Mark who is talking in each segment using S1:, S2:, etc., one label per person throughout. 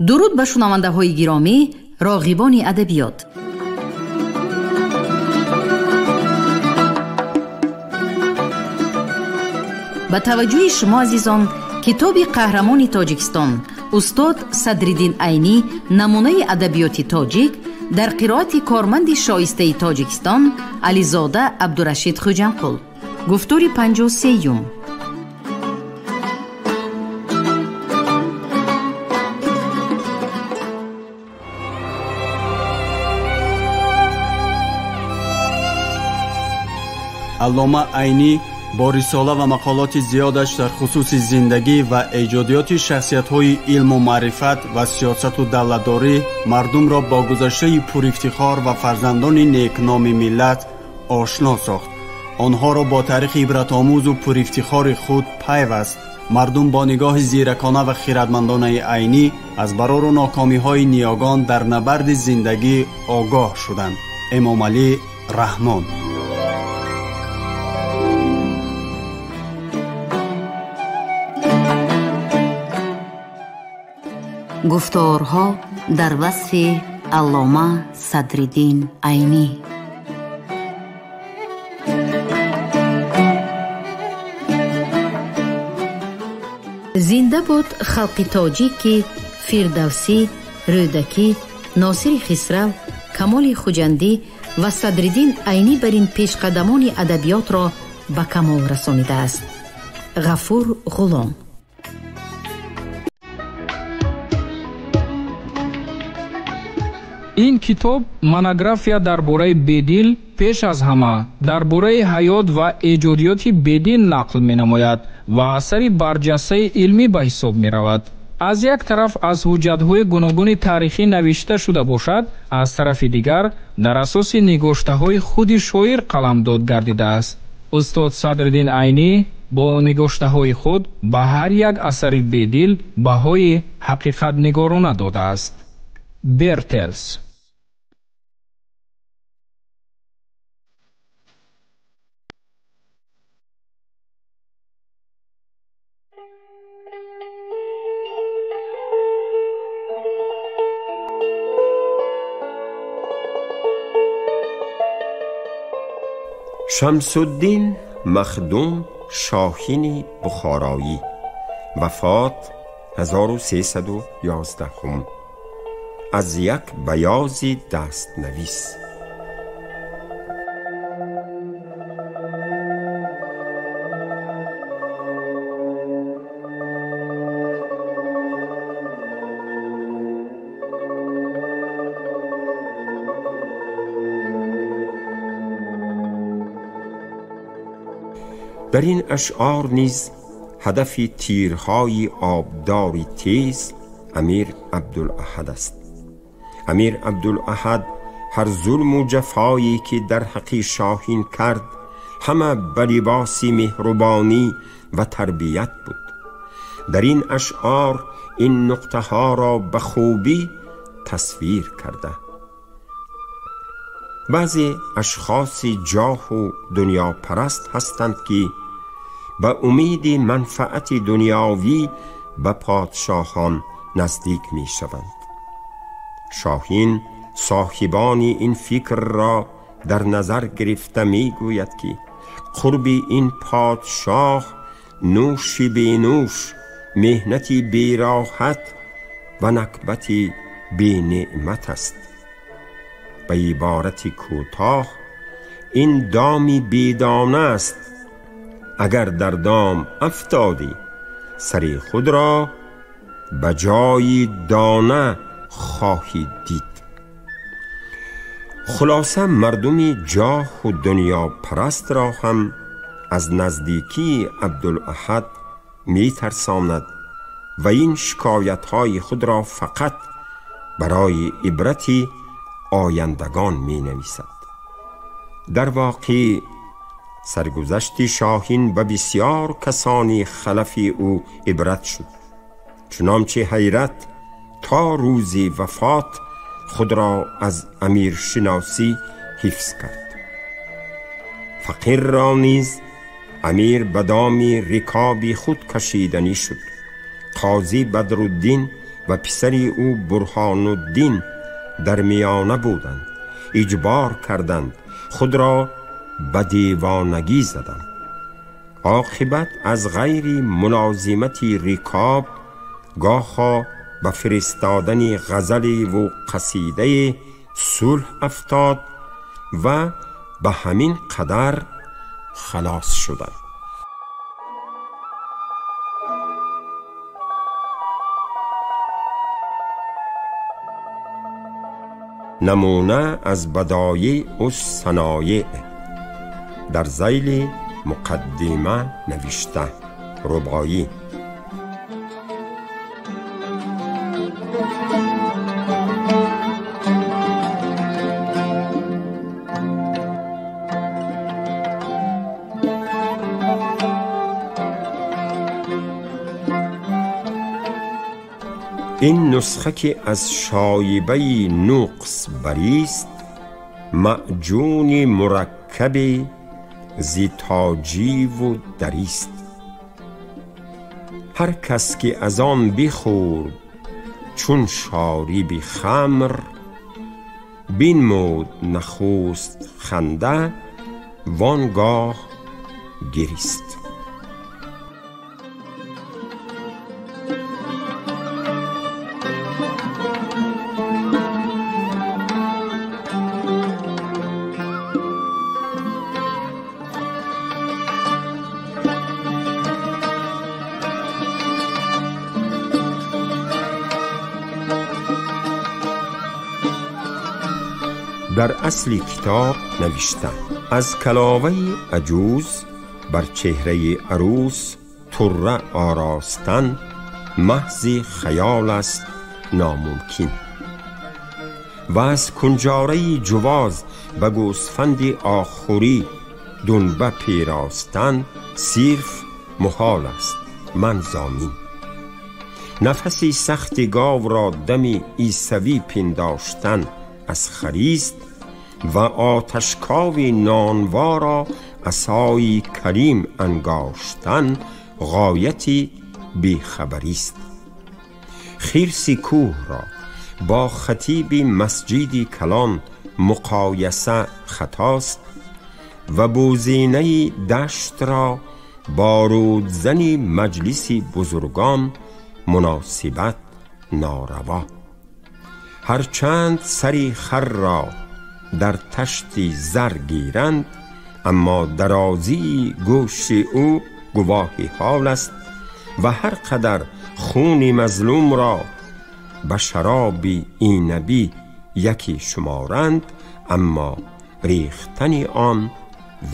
S1: Дуруд ба шунавандаҳои гиромӣ, роғибони адабиёт. Ба таваҷҷӯҳи шумо азизон, китоби қаҳрамони Тоҷикистон устод Садриддин Айнӣ намунаи адабиёти тоҷик дар қироати корманди шоистаи Тоҷикистон Ализода Абдурашид Хуҷамқул. Гуфтори 53-юм.
S2: Аллома Айнӣ бо рисола ва мақолоти зиёдаш дар хусуси зиндагӣ ва эҷодиёти шахсиятҳои илму маърифат ва сиёсату давлатдорӣ мардумро бо гузаштаи пурифтихор ва фарзандони некноми миллат ошно сохт. Онҳоро бо таърихи ибратомӯзу пурифтихори худ пайваст. Мардум бо нигоҳи зиракона ва хиратмандонаи Айнӣ аз барору нокомиҳои ниёгон дар набарди зиндагӣ огоҳ шуданд. Эмомалӣ Раҳмон.
S1: Гуфторҳо дар васфи Аллома Садриддин Айнӣ. Зинда буд халқи тоҷик, ки Фирдавсӣ, Рӯдакӣ, Носири Хисрав, Камоли Хуҷандӣ ва Садриддин Айнӣ бар ин пешқадамони адабиётро ба камол расонидааст. Ғафур Ғулом.
S3: Ин китоб монография дар бораи Бедил, пеш аз ҳама дар бораи ҳаёт ва эҷодиёти Бедил нақл менамояд ва асари барҷастаи илмӣ ба ҳисоб меравад. Аз як тараф аз ҳуҷҷатҳои гуногуни таърихӣ навишта шуда бошад, аз тарафи дигар дар асоси нигоштаҳои худи шоир қаламдод гардидааст. Устод Садриддин Айнӣ бо нигоштаҳои худ ба ҳар як асари Бедил баҳои ҳақиқатнигорона додааст. Бертелс.
S4: Шамсуддин Махдум Шоҳини Бухороӣ, вафот 1311, аз як баёзи дастнавис. در این اشعار نیز هدف تیرهای آبداری تیز امیر عبدالاحد است. امیر عبدالاحد هر ظلم و جفایی که در حق شاهین کرد همه به لباس مهربانی و تربیت بود. در این اشعار این نقطه ها را به خوبی تصویر کرده. بعضی اشخاص جاه و دنیا پرست هستند که به امید منفعت دنیاوی به پادشاهان نزدیک می شوند. شاهین صاحبان این فکر را در نظر گرفته می گوید که قرب این پادشاه نوش بینوش، مهنتی بیراحت و نکبتی بی نعمت است. به عبارت کوتاه این دامی بیدانه است. اگر در دام افتادی سر خود را به جای دانه خواهی دید. خلاصه مردم جاه و دنیا پرست را هم از نزدیکی عبدالاحد می ترساند و این شکایت های خود را فقط برای عبرت آیندگان می نویسد. در واقع سرگذشت شاهین به بسیار کسانی خلف او عبرت شد. چنانچه حیرت تا روز وفات خود را از امیر شناسی حفظ کرد. فقیر را نیز امیر به دام رکاب خود کشیدنی شد. قاضی بدرالدین و پسری او برهان الدین در میانه بودند، اجبار کردند، خود را به دیوانگی زدند. عاقبت از غیر ملازمت رکاب گاها به فرستادن غزل و قصیده صلح افتاد و به همین قدر خلاص شدند. نمونه از بدایع الصنایع در ذیل مقدمه نوشته. رباعی. این نسخه که از شایبه نقص بریست، معجون مرکب زی تاجی و دریست. هر کس که از آن بخورد چون شارب خمر، بنمود نخست خنده وانگاه گریست. در اصل کتاب نوشته از کلاوه عجوز بر چهره عروس طره آراستن محض خیال است ناممکن، و از کنجاره جواز به گوسفند آخوری دنبه پیراستن صرف محال است من ضامن. نفسی سخت گاو را دم عیسوی پنداشتن از خریست، و آتشکاو نانوا را عصای کریم انگاشتن غایت بیخبریست. خرس کوه را با خطیب مسجد کلان مقایسه خطاست، و بوزینه دشت را با رودزن مجلس بزرگان مناسبت ناروا. هرچند سری خر را در تشت زر گیرند، اما درازی گوش او گواه حال است، و هر قدر خون مظلوم را به شراب اینبی یکی شمارند، اما ریختن آن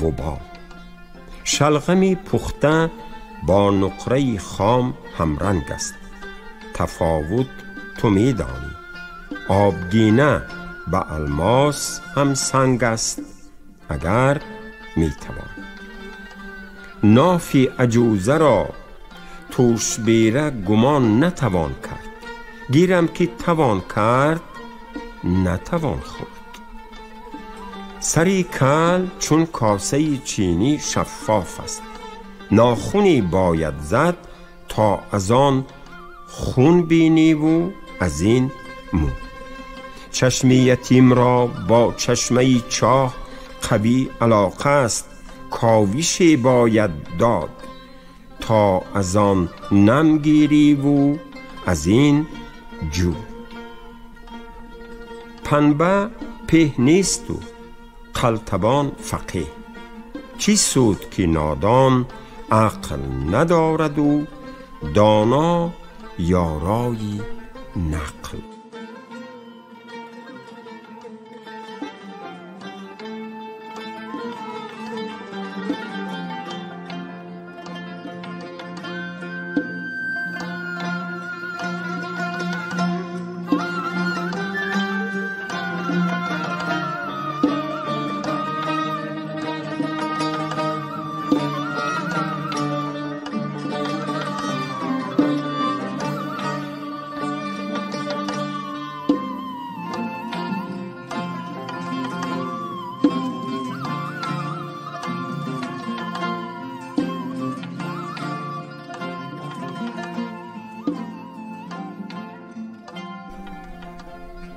S4: وبال. شلغم پخته با نقره خام همرنگ است، تفاوت تو میدانی. آبگینه به الماس هم سنگ است اگر میتوان. ناف عجوزه را توشبیره گمان نتوان کرد، گیرم که توان کرد نتوان خورد. سری کل چون کاسه چینی شفاف است، ناخونی باید زد تا از آن خون بینی و از این مو. چشم یتیم را با چشمه چاه قوی علاقه است، کاوش باید داد تا از آن نم گیری و از این جو. پنبه په نیست و قلتبان فقیه، چی سود که نادان عقل ندارد و دانا یارای نقل.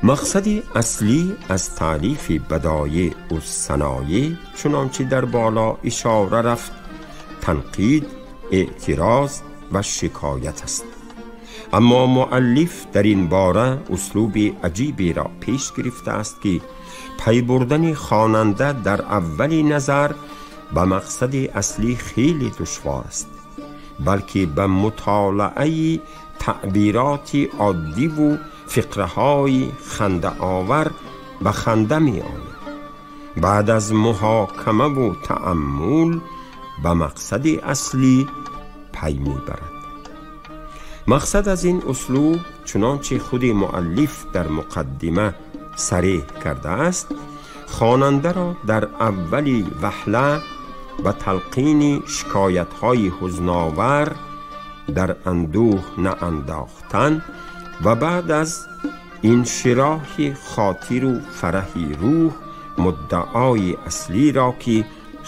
S4: Мақсади аслӣ аз таълифи Бадоеъ-ус-саноеъ чунончи дар боло ишора рафт, танқид, эътироз ва шикоят аст. Аммо муаллиф дар ин бора услуби аҷиберо пеш гирифтааст, ки пай бурдани хонанда дар аввали назар ба мақсади аслӣ хеле душвор аст, балки ба мутолиаи таъбироти оддиву фиқраҳои хандаовар ба ханда меояд. Баъд аз муҳокимаву тааммул ба мақсади аслӣ пай мебарад. Мақсад аз ин услуб, чунончи худи муаллиф дар муқаддима сареҳ кардааст, хонандаро дар аввали ваҳла ба талқини шикоятҳои ҳузновар дар андӯҳ наандохтан ва баъд аз иншироҳи хотиру фараҳи рӯҳ муддаои аслиро, ки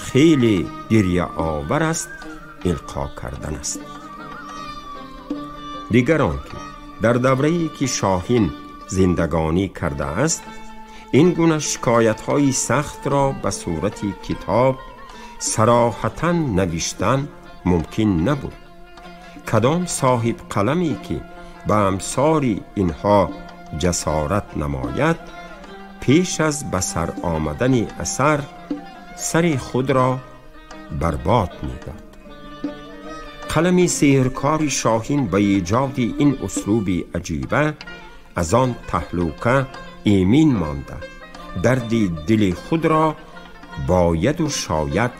S4: хеле гирьяовар аст, илқо кардан аст. Дигар он ки дар даврае ки Шоҳин зиндагонӣ кардааст, ин гуна шикоятҳои сахтро ба сурати китоб сароҳатан навиштан мумкин набуд. Кадом соҳиб қаламе ки ба амсори инҳо ҷасорат намояд, пеш аз ба сар омадани асар сари худро барбод медод. Қалами сеҳркори Шоҳин ба эҷоди ин услуби аҷиба аз он таҳлука эмин монда, дарди дили худро бояду шояд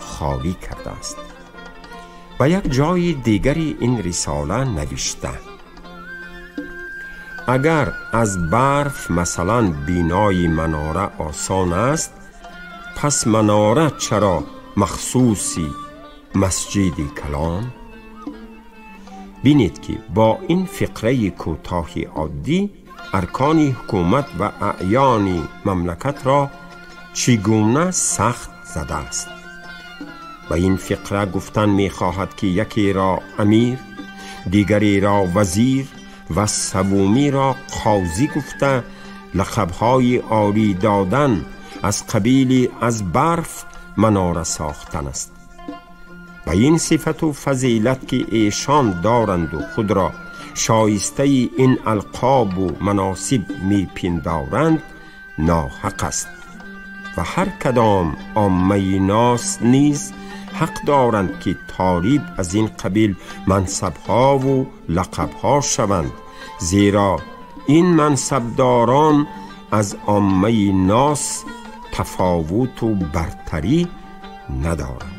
S4: холӣ кардааст. Ба як ҷои дигари ин рисола навишта: агар аз барф масалан бинои манора осон аст, пас манора чаро махсуси масҷиди калон? Бинед ки бо ин фиқраи кӯтоҳи оддӣ аркони ҳукумат ва аъёни мамлакатро чӣ гуна сахт задааст. Ба ин фиқра гуфтан мехоҳад, ки якеро амир, дигареро вазир ва севумиро қозӣ гуфта лақабҳои олӣ додан аз қабили аз барф манора сохтан аст. Ба ин сифату фазилат, ки эшон доранду худро шоистаи ин алқобу маносиб мепиндоранд, ноҳақ аст ва ҳар кадом оммаи нос низ ҳақ доранд, ки толиб аз ин қабил мансабҳову лақабҳо шаванд, зеро ин мансабдорон аз оммаи нос тафовуту бартарӣ надоранд.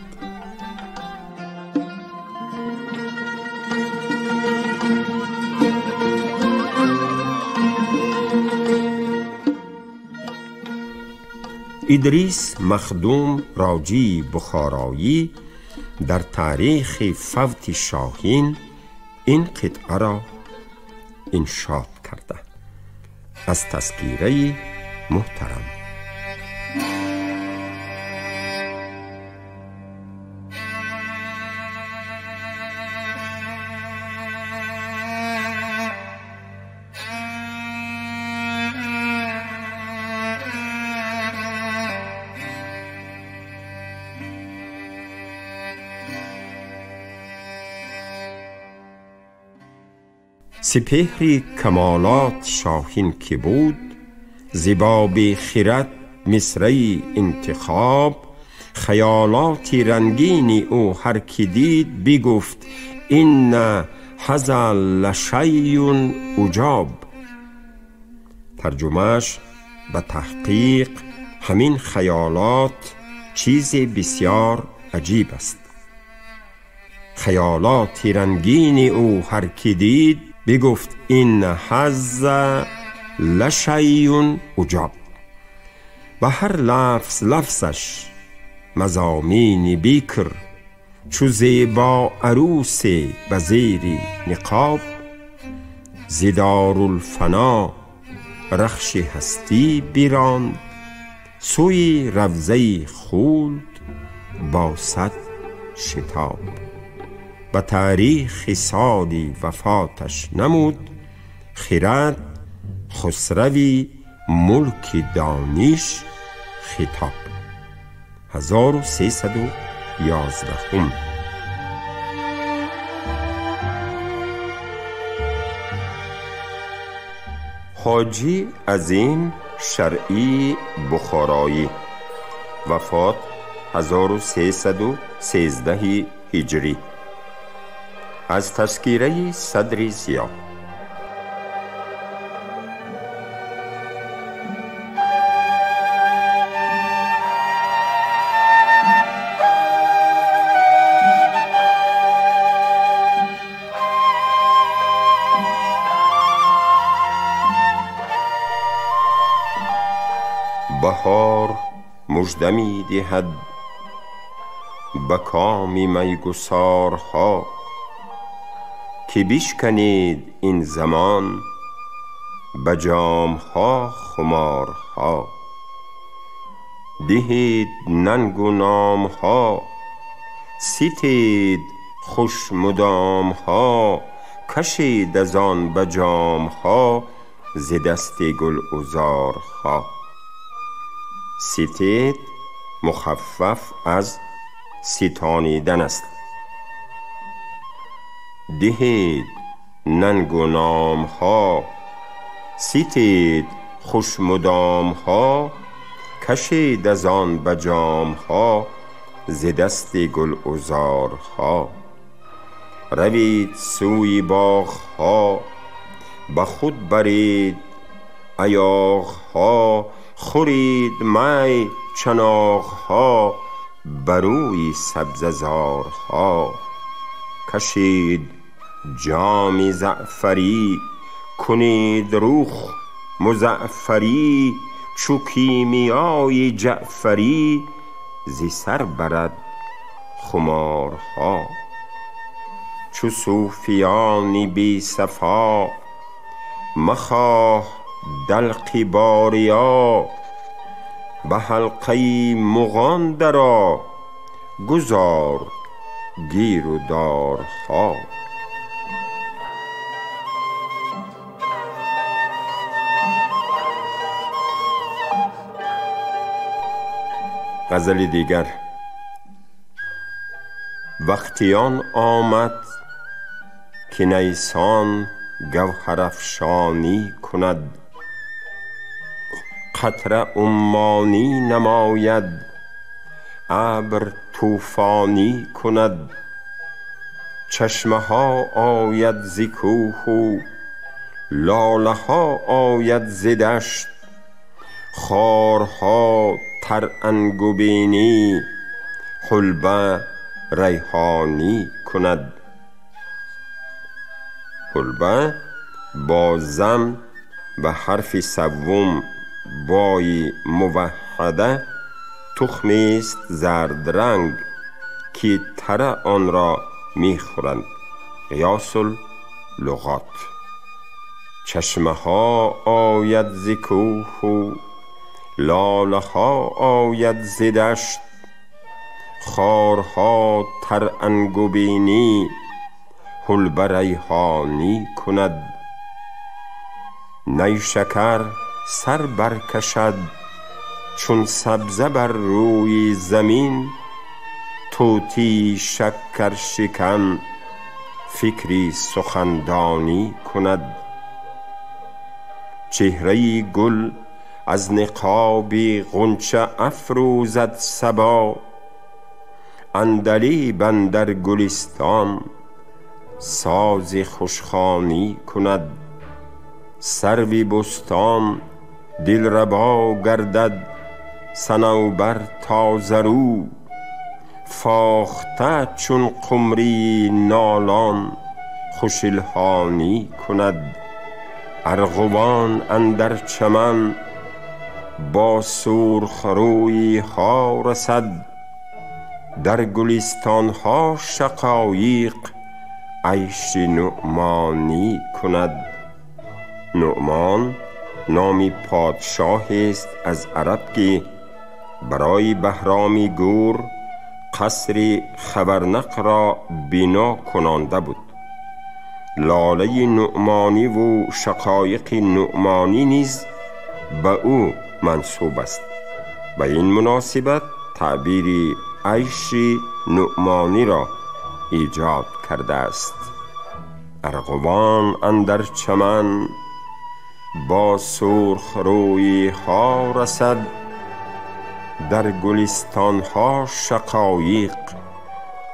S4: Идрис Махдум Роҷии Бухороӣ дар таърихи фавти Шоҳин ин қитъаро иншод карда. Аз тазкираи муҳтарам. سپهری کمالات شاهین که بود، زباب خرد مصرعی انتخاب، خیالات رنگینی او هر کی دید، بگفت این هذا لشیء عجاب. ترجمهش به تحقیق همین خیالات چیز بسیار عجیب است. خیالات رنگین او هر کی دید، بگفت این هذا لشیء عجاب. و هر لفظ لفظش مضامین بکر، چو زیبا عروس به زیر نقاب. ز دارالفنا رخش هستی براند، سوی روضه خلد با صد شتاب. به تاریخ سال وفاتش نمود، خرد خسروی ملک دانش خطاب. 1311. حاجی عظیم شرعی بخارایی، وفات 1313 هجری، از تذکیره صدر ضیا. بهار مژده می دهد به کام میگسارها، که بشکنید این زمان به جامها خمارها. دهید ننگ و نامها، ستید خوش مدامها، کشید از آن به جامها ز دست گل عذارها. ستید مخفف از ستانیدن است. دهید ننگ و نامها، ستید خوش مدامها، کشید از آن به جامها ز دست گل عذارها. روید سوی باغها، به خود برید ایاغها، خورید می چناغها بروی سبزه زارها. کشید جام زعفری، کنید رخ مزعفری، چو کیمیای جعفری ز سر برد خمارها. چو صوفیان بی صفا، مخواه دلق باریا، به حلقه مغان درآ، گذار گیر و دارها. غزل دیگر. وقتی آن آمد که نیسان گوهرافشانی کند، قطره عمانی نماید، ابر طوفانی کند. چشمه ها آید ز کوه و لاله ها آید ز دشت، خارها تر انگبینی، حلبه ریحانی کند. حلبه با ضم و حرف سوم بای موحده تخمی است زرد رنگ که تره آن را میخورند. قیاس اللغات. چشمه ها آید ز کوه و لاله ها آید ز دشت، خارها تر انگبینی، حلبه ریحانی کند. نیشکر سر برکشد چون سبزه بر روی زمین، طوطی شکر شکن فکری سخندانی کند. چهره گل از نقاب غنچه افروزد صبا، عندلیب اندر گلستان ساز خوشخوانی کند. سرو بستان دلربا گردد صنوبر تازه رو، فاخته چون قمری نالان خوش الحانی کند. ارغوان اندر چمن با سرخ رویی ها رسد، در گلستان ها شقایق عیش نعمانی کند. نعمان نامی پادشاه است از عرب که برای بهرام گور قصر خبرنق را بنا کنانده بود. лолаи нуъмониву шақоиқи нуъмонӣ низ ба ӯ мансуб аст. Ба ин муносибат таъбири айши нуъмониро эҷод кардааст. Арғувон андар чаман бо сурхрӯйиҳо расад, дар гулистонҳо шақоиқ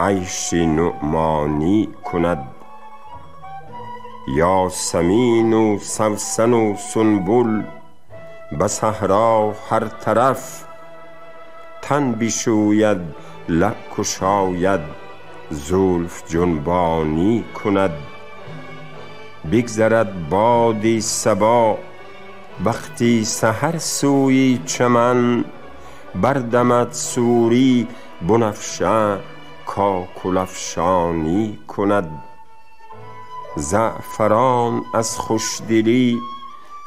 S4: айши нуъмонӣ кунад. Ёсамину савсану сунбул ба саҳро ҳар тараф, тан бишӯяд, лаб кушояд, зулф ҷунбонӣ кунад. Бигзарад боди сабо вақти саҳар сӯи чаман, бардамад сури бунафша кокулафшонӣ кунад. Заъфарон аз хушдилӣ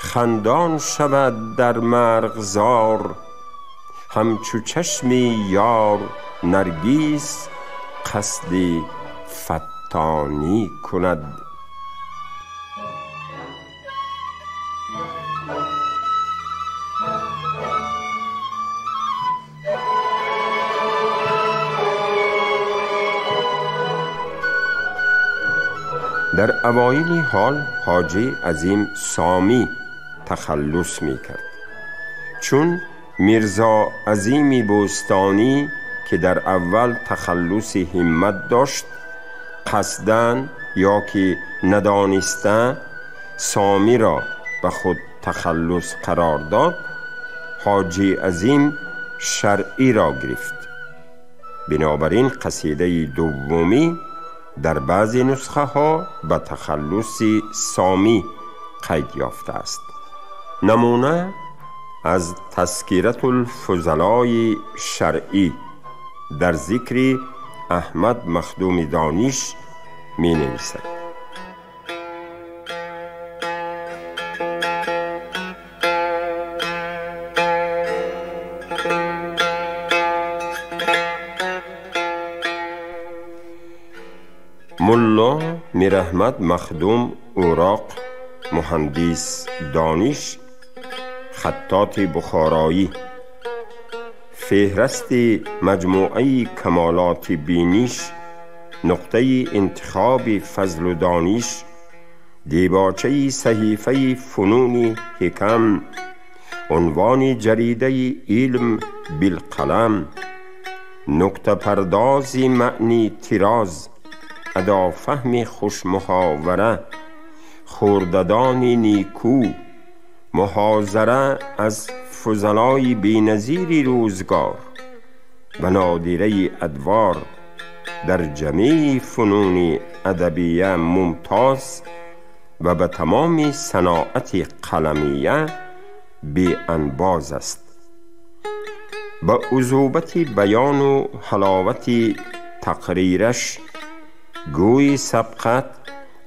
S4: хандон шавад дар марғзор, ҳамчу чашми ёр наргис қасди фаттонӣ кунад. Дар авоили ҳол ҳоҷи Азим Сомӣ тахаллус мекард. Чун Мирзо Азими Бӯстонӣ ки дар аввал тахаллуси ҳиммат дошт, қасдан ё ки надониста Сомиро ба худ тахаллус қарор дод, ҳоҷи Азим Шаръиро гирифт. Бинобар ин қасидаи дуввумӣ дар баъзе нусхаҳо ба тахаллуси Сомӣ қайд ёфтааст. Намуна аз Тазкиратулфузалои Шаръӣ дар зикри Аҳмад Махдуми Дониш менависад: Мулло Мираҳмад Махдум Уроқ, муҳандис Дониш, хаттоти бухороӣ, феҳрасти маҷмӯаи камолоти биниш, нуқтаи интихоби фазлу дониш, дебочаи саҳифаи фунуни ҳикам, унвони ҷаридаи илм билқалам, нуктапардози маъни тироз, адофаҳми хушмуҳовара, хурдадони никӯ, муҳозара аз фузалои беназири рӯзгор ва нодираи адвор, дар ҷамеи фунуни адабия мумтоз ва ба тамоми саноати қаламия беанбоз аст. Ба узубати баёну ҳаловати тақрираш гӯи сабқат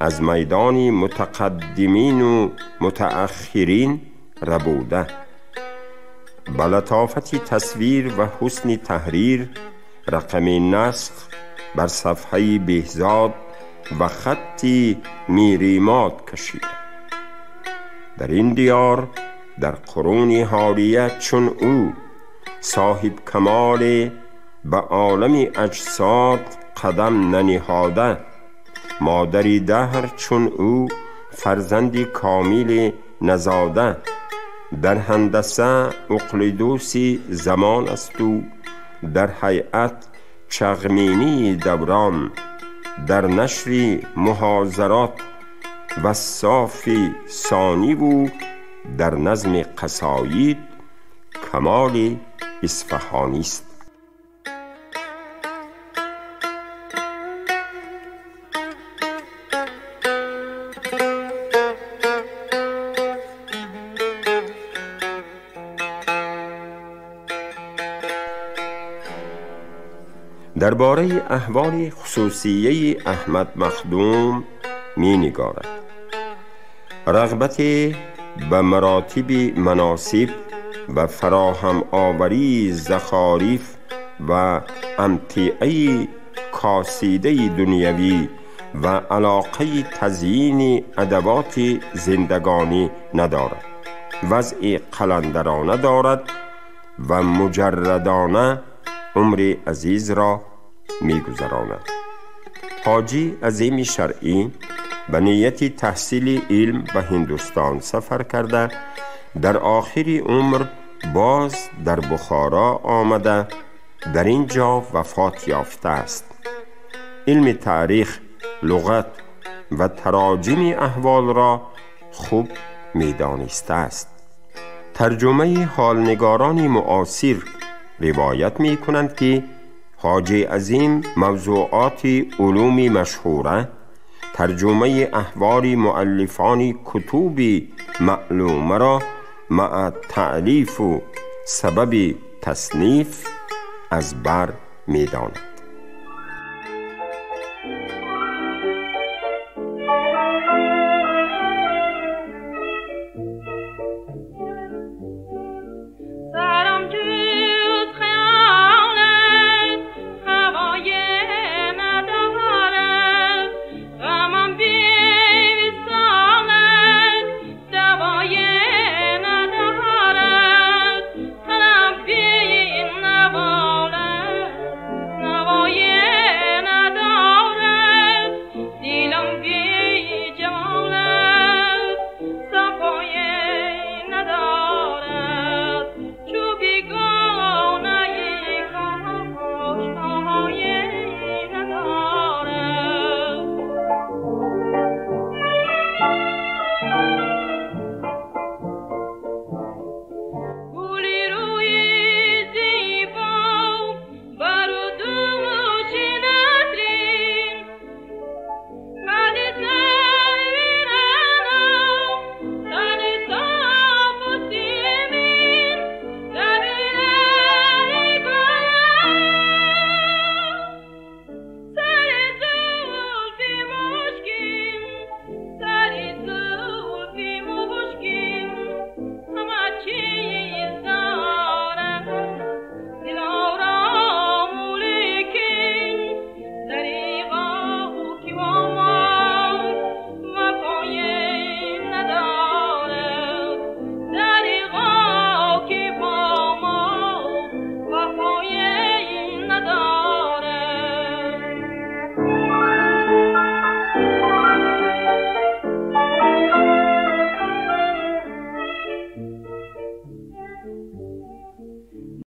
S4: аз майдони мутақаддимину мутааххирин рабуда, ба латофати тасвир ва ҳусни таҳрир рақами насх бар сафҳаи беҳзод ва хатти миримот кашида. Дар ин диёр дар қуруни ҳолия чун ӯ соҳибкамоле ба олами аҷсод қадам наниҳода, модари даҳр чун ӯ фарзанди комиле назода, дар ҳандаса уқлидуси замон асту, дар ҳайат чағминии даврон, дар нашри муҳозарот вассофи сониву дар назми қасоид камоли исфаҳонист. Дар бораи аҳволи хусусияи Аҳмад Махдум менигорад: рағбате ба маротиби маносиб ва фароҳам оварии захориф ва амтиаи косидаи дунявӣ و علاقه تزیین ادوات زندگانی ندارد. وضع قلندرانه دارد و مجردانه عمر عزیز را می‌گذراند. حاجی عظیم شرعی به نیت تحصیل علم به هندوستان سفر کرده، در آخر عمر باز در بخارا آمده، در اینجا وفات یافته است. علم تاریخ، لغت و تراجم احوال را خوب می‌دانسته است. ترجمه حالنگاران معاصر روایت می‌کنند که حاجی عظیم موضوعات علوم مشهوره، ترجمه احوال مؤلفان کتب معلومه را مع تألیف و سبب تصنیف از بر می‌داند.